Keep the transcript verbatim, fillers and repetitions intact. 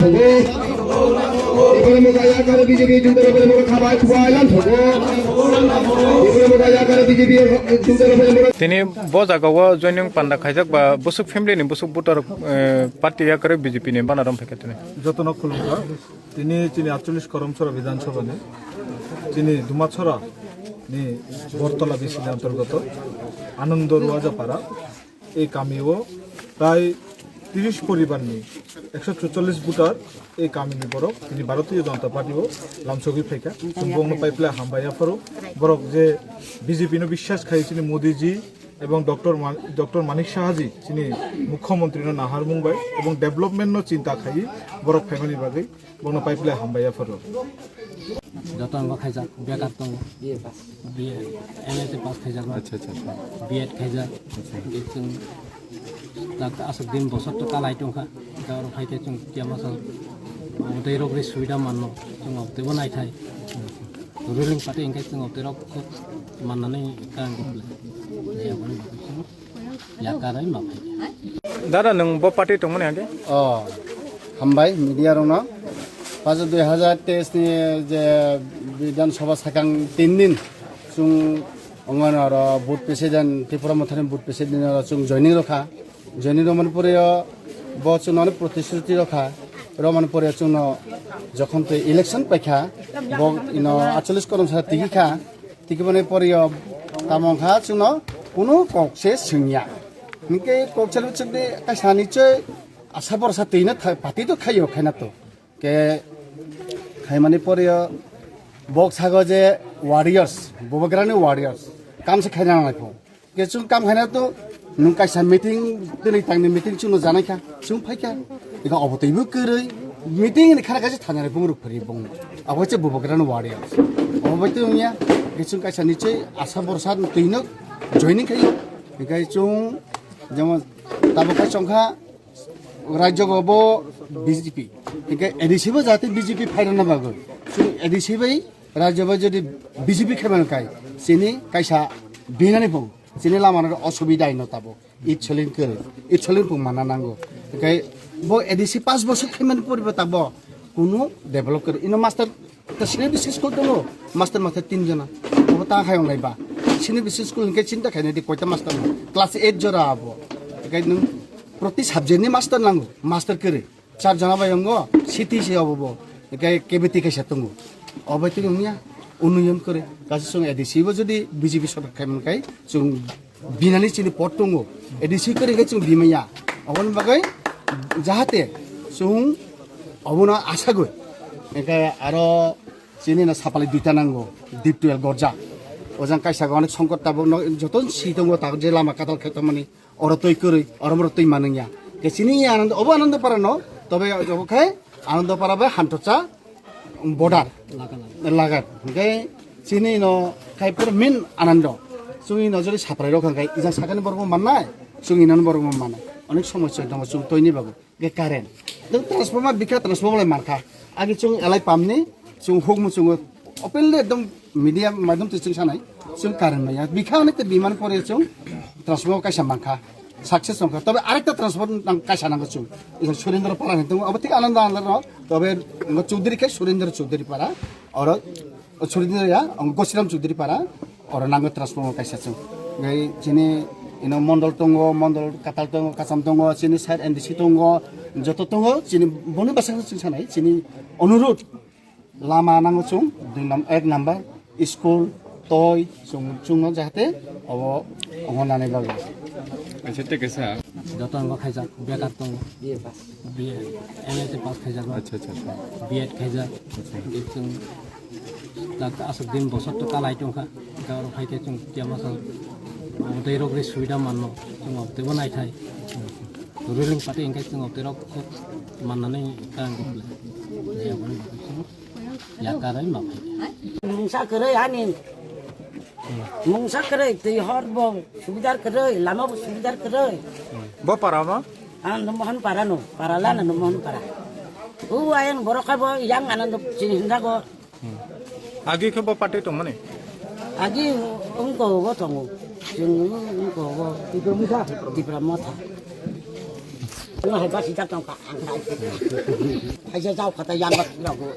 Tini bo jaga o joining panda khaijak ba busuk family ni busuk voter, eh, party yakarwi B J P ni bana rom phaikha tini. Jotono khulumkha. Tini chini atchollish Karamchara Bidhan Sabha ni chini Dumatchara ni Bortola B C ni antorgoto Anando Ruajapara. Ei kamio prai tris poribar ni ekso chutchollish voter ei kamini borok tini Bharatiya Janata Party o lamsogwi phaikha. Chwng bongno paiple hambai yapharo. Borok je B J P no biswas khai chini Modi ji ebong Doctor Man-, Doctor Manik Saha ji chini Mukhyamantri no naharmung bai ebong development no chinta khai borok phaimani bagwi. Bono pipeline hambai ya phoro. Joto tongo khaijak, bekar tongo. B A pass. B A, M S A pass khaijak. Acha, acha, acha. B Ed khaijak. Acha. Chwng tak aswk din bosor to kalai tongkha. Jaro phaikhe chwng tiama sa. Tei rok ri suida manno. Chwng tebo naithai. Ruling party hwnkhe chwng tei rok mannani kang. Yakarwi ma phai. Dada, nwng bo party tongmani age? Oh, hambai media rokno. Paso dui hazar teis ni je Bidhan Sabha sakang tin din chwng ongano aro booth president, Tripura Mothani booth president aro chwng joining rokha. Joining romani pore o bo chwngno onek protishruti rokha. Romani pore o chwngno jokhon twi election paikha, bo ino atchollish korom sa tigi kha. Tikiboni poriyo tamo wngkha chwngno kunu kok se swngya. Hinkhe kok se swngdi kaisa nichoi asa borsa twino tha-, pati to khaio khaina to. Ke khaimani poriyo bok sago je warriors, Bubagrani warriors, kam se khaina nangnai pho. Ke chwng kam khaina to nwng kaisa meeting, tini tangni meeting chwngno janai kha, chwng phai kha. Eka obo twibo kwrwi, meeting ni khana kaisa thanani bumruk phari bung. Abo se Bubagrani warriors. Obo bai twi wngya, ke chwng kaisa nichoi asa borsa twino joining khaio. Eka chwng jemon tabuk khe chwng kha rajyo bo B J P. Eka A D C bo jate B J P phairana bagwi. Chwng A D C bai rajyo bai jodi B J P khaimani kai, chini kaisa binani bung. Chini lama no osubida ino tabo. It soling kwrwi. It soling pung mana nango. Hinkhe bo A D C pass bosor khaimani poribo tabo kunu develop kwrwi. Ino master ta sini bises school tongo. Master master tin jona. Obo ta khai onglai ba. Sini bises school hinkhe chinta khaina di koita master no. Class eight jora abo. Hinkhe nwng proti subject ni master nango. Master kwrwi. Char jona bai wngo, city se obo bo. Hinkhe K B T kaisa tongo. Obo twi wngya, unnoyon kwrwi. Kaisa chwng A D C bo jodi B J P sorkar khai mankhai, chwng binani chini pot tongo. A D C kwrwi khe chwng bimaya. Oboni bagwi jahate chwng obono asagwi. Hinkhe aro chini no sapali duita nango, deep well gorjak. Ojang kaisa onek songkot tabuk no joto si tongo tabuk je lama katal khai tongmani. Oro twi kwrwi, oro moro twi manwngya. Ke chini Anando, obo Anando Para no, tobe obo khai Anando Para bai Hantocha border. Laga, laga. Laga. Hinkhe chini no khai pura main Anando. Chwngni nojori saprai rok khai, ijang sakani borok bo mannai, chwngni nani borok bo mannai. Onek somosya tongo chwng toini bago. Ge current. Dong transformer bikha transformer lai mankha. Agi chwng elai pamni chwng hukmu chwng openly ekdom media maidum twi chwng sanai. Chwng current maya. Bikha onek te biman pore chwng transformer kaisa mankha. Success wngkha. Tobe arekta transformer nang kaisa nango chwng. Isa Surendra Para ni tongo. Abo thik Ananda Ananda no. Tobe ngo Chaudhary khe Surendra Chaudhary Para. Oro Surendra ya, ang Gosiram Chaudhary Para, oro nango transformer kaisa chwng. Gai chini ino mondol tongo, mondol katal tongo, kacham tongo, chini side N D C tongo, joto tongo, chini boni bwskango chwng sanai, chini onurudh lama nango chwng, dui nam-, ek number, school, toi, chwng, chwngno jahate obo ongo nanai bagwi. Acha, tei kaisa. Joto ang khaijak, bekar tongo. B A pass. B A, M S A pass khaijak. Acha, acha, acha. B Ed khaijak. Acha. Chwng tak aswk din bosor to kalai tongkha. Garo phaikhe chwng tiama sa. Tei rok ri suida manno. Chwng tebo naithai. Ruling party hwnkhe chwng tei rok mannani kang. Yakarwi ma phai. Mungsa kwrwi ani. Mungsa kwrwi twi hor bo subidar kwrwi, lama bo subidar kwrwi. Bo para ma? Ang no Mohan para no, para lana no Mohan para. U ayang borok kha bo yang Anando chini hinda go. Agi khe bo party tongmani? Agi ungko go tongo. Chwng ungko go Tipra Motha. Chuma hai basi jak tong kha ang khai. Hai je jau khata yang ba thura go.